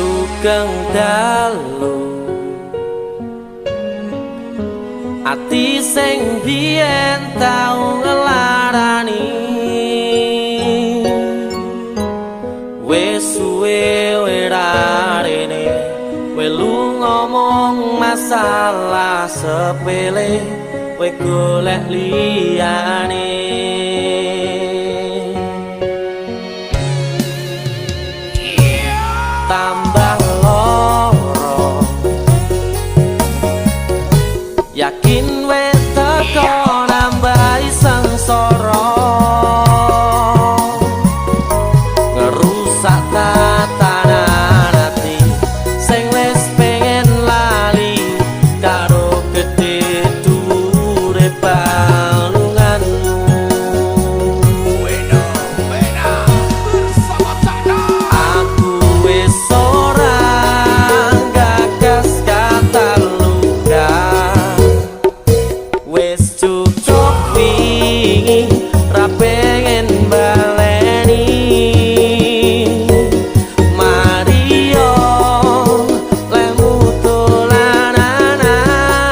Sugeng dalu ati sing biyen tau nglarani, wis suwe werarene welu ngomong masalah sepele, kowe golek liyane. Tambah loro yakin wis teko nambahi sengsara, ngerusak tatanan ati sing wis pengen lali karo gedhe dhuwure balunganmu. Aku wis ora gagas kata luka, wis cukup wingi ra pengen baleni. Mario lemu dolanan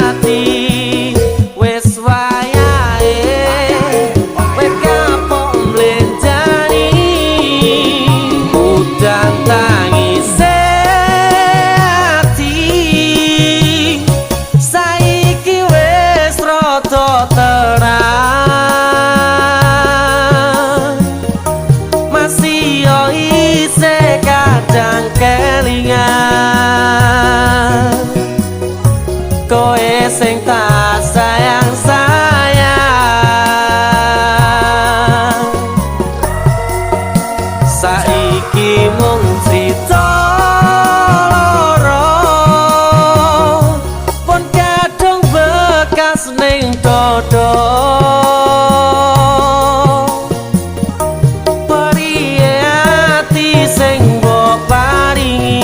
ati, wis wayahe kowe kapok mblenjani. Udan tangise ati saiki wis rada terang, masih yo isih kadang kelingan kowe sing tak sayang sayang. Saiki mung crita loro pun kadung bekas ning dodo. Priye ati sing mbok paringi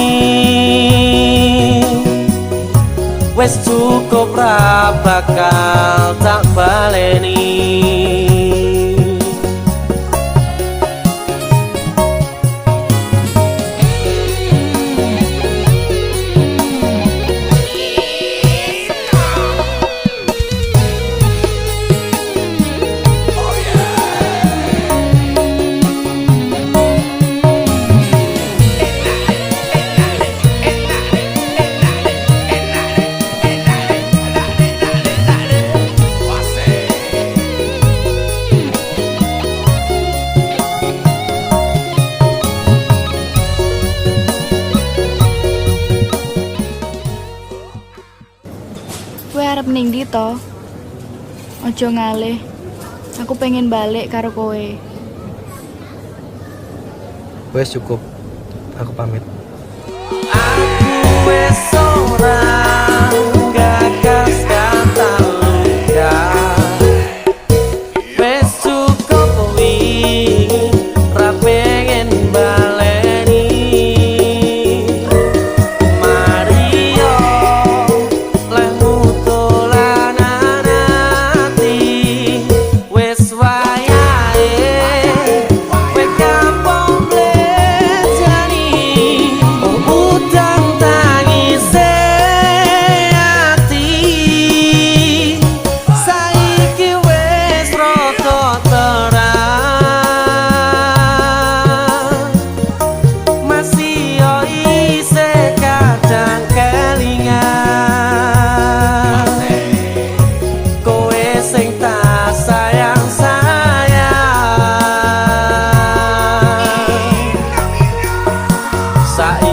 wis cukup ra bakal tak baleni. Kowe arep ning ndi to? Aja ngalih. Aku pengen balik karo kowe. Wes cukup. Aku pamit. Aku wis ora gagas kata luka, wis cukup wingi ra pengen baleni. Mario lehmu dolanan ati, wis wayahe kowe kapok mblenjani. Udan tangise ati saiki wis rada terang, masih yo isih kadang kelingan kowe sing tak sayang sayang. Saiki